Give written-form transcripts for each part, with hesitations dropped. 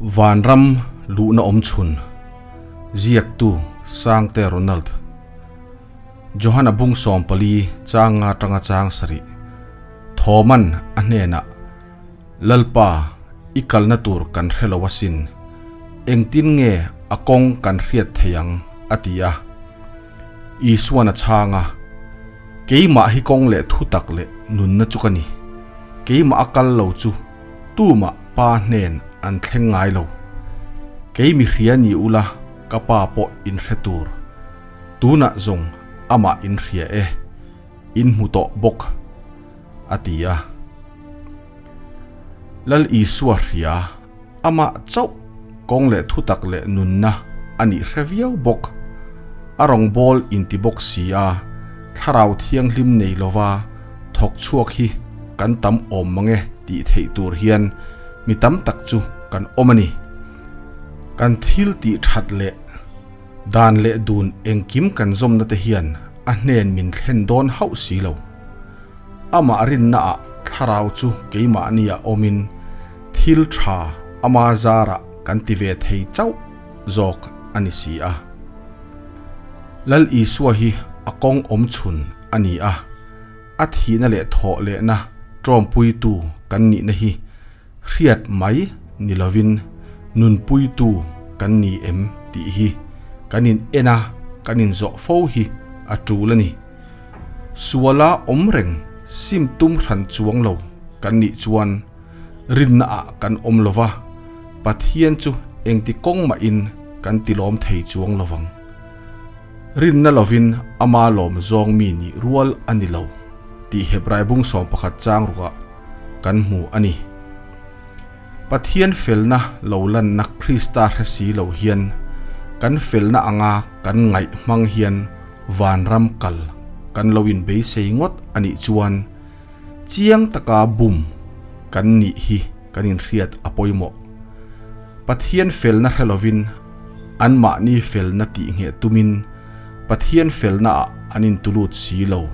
Vanram luhna awm chhun, Ziaktu Sangte Ronald. Johana bung 14 chang nga tanga chang sarih. Thoman a hnenah, Lalpa, i kalna tur kan hre lo asin. Engtin nge a kawng kan hriat thei ang? a ti a. Isuan a chhang a, Keimah hi kawng leh thutak leh nunna chu ka ni. Keimah a kal lo chu tumah Pa hnen an thleng ngai lo. Kei mi hria ni ula ka Pa pawh in hre tur. Tunah zawng amah in hria e, in hmu tawh bawk, a ti a. Lal Isua hria amah chauh kawng leh thutak leh nunna a nih hre viau bawk. A rawngbâwl inti bawk si a, thlarau thianghlim nei lova thawk chhuak hi kan tam awm mang e tih theih tur hian mi tam tak chu kan awm a ni. Kan thil tih that leh dan leh dun engkim kan zawmna te hian a hnen min thlen dawn hauh si lo. Amah rinnaah thlarau chu keimahnia awmin thil tha ama zarah kan ti ve thei chauh zawk a ni si a. Lal Isua hi a kawng awm chhun a ni a, a thihna leh thawh lehna tawmpuitu kan nihna hi hriat mai ni lovin nunpuitu kan ni em tih hi kan in en a, kan in zawh fo hi a tul a ni. Suala awm reng sim tum hran chuang lo kan nih chuan rinna ah kan awm lova, Pathian chu engti kawng mahin kan ti lawm thei chuang lovang. Rinna lovin ama lawm zawng mi nih rual a ni lo tih Hebrai bung 11 chang rukah kan hmu a ni. Pathian felna lo lanna Krista hre si lo hian kan felna anga kan ngaih hmang hian vanram kal kan lo inbeisei ngawt a nih chuan chiang taka bum kan nih hi kan inhriat a pawimawh. Pathian felna hre lovin anmahni felna tih ngheh tumin Pathian felnaah an intulut si lo.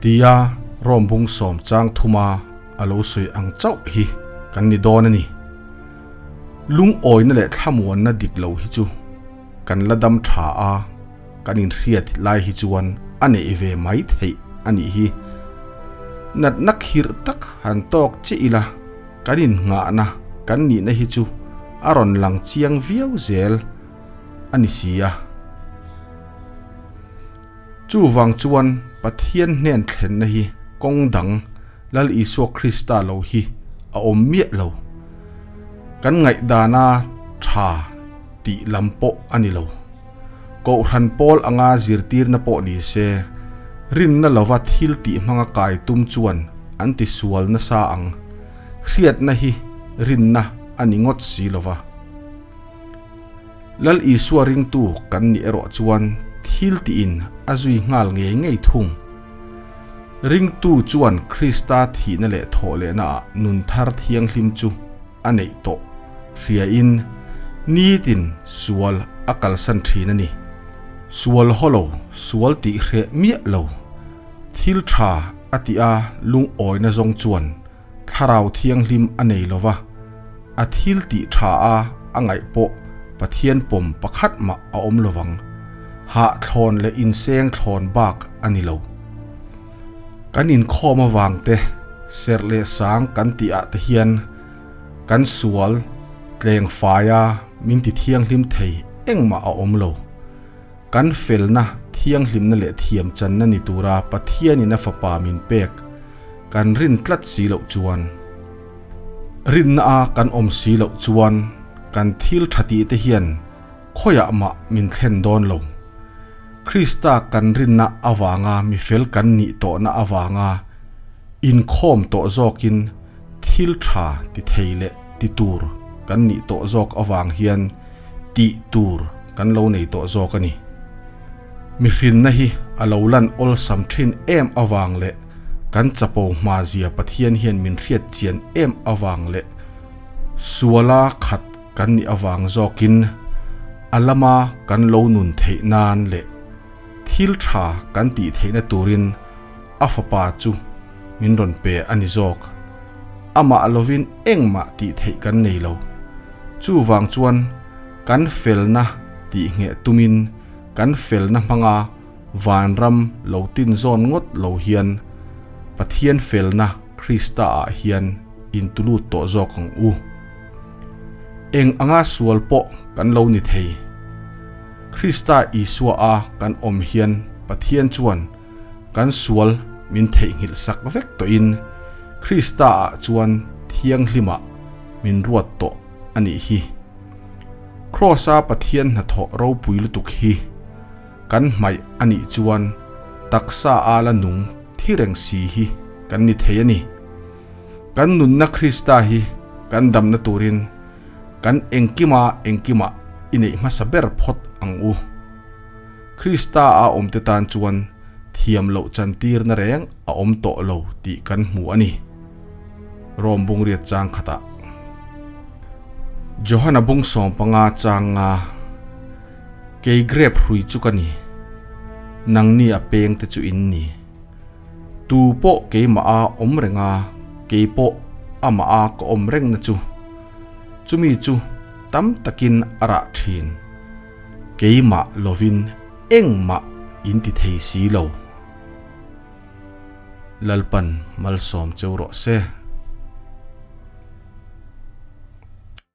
Tia Rom bung 10 chang thuma a lo sawi ang chauh hi kan ni dawn a ni. Lungawina leh thlamuanna dik lo hi chu kan la dam tha a, kan inhriat lai hi chuan a neih ve mai theih a nih hi. Natna khirh tak han tawk chiah ila kan innghahna kan nihna hi chu a rawn lang chiang viau zel a ni si a. Chuvang chuan Pathian hnen thlenna hi kawng dang Lal Isua Krista lo hi a awm miah lo. Kan ngaihdana tha tih lam pawh a ni lo. Kohhran pawl anga zirtirna pawh ni se, rinna lova thil tih hmanga kai tum chuan an ti sual nasa ang. Hriatna hi rinna a ni ngawt si lova. Lal Isua ringtu kan nih erawh chuan thil tiin a zui nghal ngei ngei thung. Ringtu chuan Krista thihna leh thawh lehnaah nun thar thianghlim chu a neih tawh hriain nitin sual a kalsan thin a ni. Sual haw lo, sual tih hreh miah lo, thil tha a tih a lungawina zawng chuan Thlarau Thianghlim a nei lo va, a thil tih tha a a ngaih pawh Pathian pawm pakhat mah a awm lo vang. Hah thlawn leh inseng thlawn bak a ni lo. Kan inkhawm avang te, serh leh sang kan tih ah te hian kan sual tleng fai a min ti thianghlim thei engmah a awm lo. Kan felna, thianghlimna leh thiamchanna ni tura Pathianin a Fapa min pek kan rin tlat si loh chuan, rinna a kan awm si loh chuan kan thil tha tih te hian khawiah mah min thlen dawn lo. Krista kan rinna avanga mi fel kan nih tawhna avanga inkhawm tawh zawkin thil tha ti thei leh ti tur kan nih tawh zawk avang hian tih tur kan lo nei tawh zawk a ni. Mihrinna hi a lo lan awlsam thin em avang leh kan chapo hma zia Pathian hian min hriat chian em avang leh suala khat kan nih avang zawkin a lama kan lo nun theih nan leh thil tha kan tih theihna turin a fapa chu min rawn pe a ni zawk. Amah lovin engmah tih theih kan nei lo. Chuvang chuan kan felna tihngheh tumin kan felna hmanga vanram lo tin zawn ngawt lo hian Pathian felna Krista ah hian intulut tawh zawk ang u. Eng anga sual pawh kan lo ni thei. Krista Isua a kan awm hian Pathian chuan kan sual min theihnghilh sak vek tawhin Krista ah chuan thianghlimah min ruat tawh a nih hi. Kraws-a Pathian hnathawh ropui lutuk hi kan hmaih a nih chuan taksa a la nung thi reng si hi kan ni thei a ni. Kan nunna Krista hi kan damna turin kan engkima engkimah i neih hmasa ber phawt ang u. Krista a awmte tan chuan thiam loh chantirna reng a awm tawh lo tih kan hmu a ni. Rom bungriat chang khatah. Johana bung 15 chang nga, Kei grep hrui chu ka ni, nangni a peng te chu in ni. Tu pawh keimah a awm reng a, kei pawh amah a ka awm reng na chu. Chumi chu tam takin a rah thin. Keimah lovin engmah in ti thei si lo. Lalpan malsawm cheu rawh se.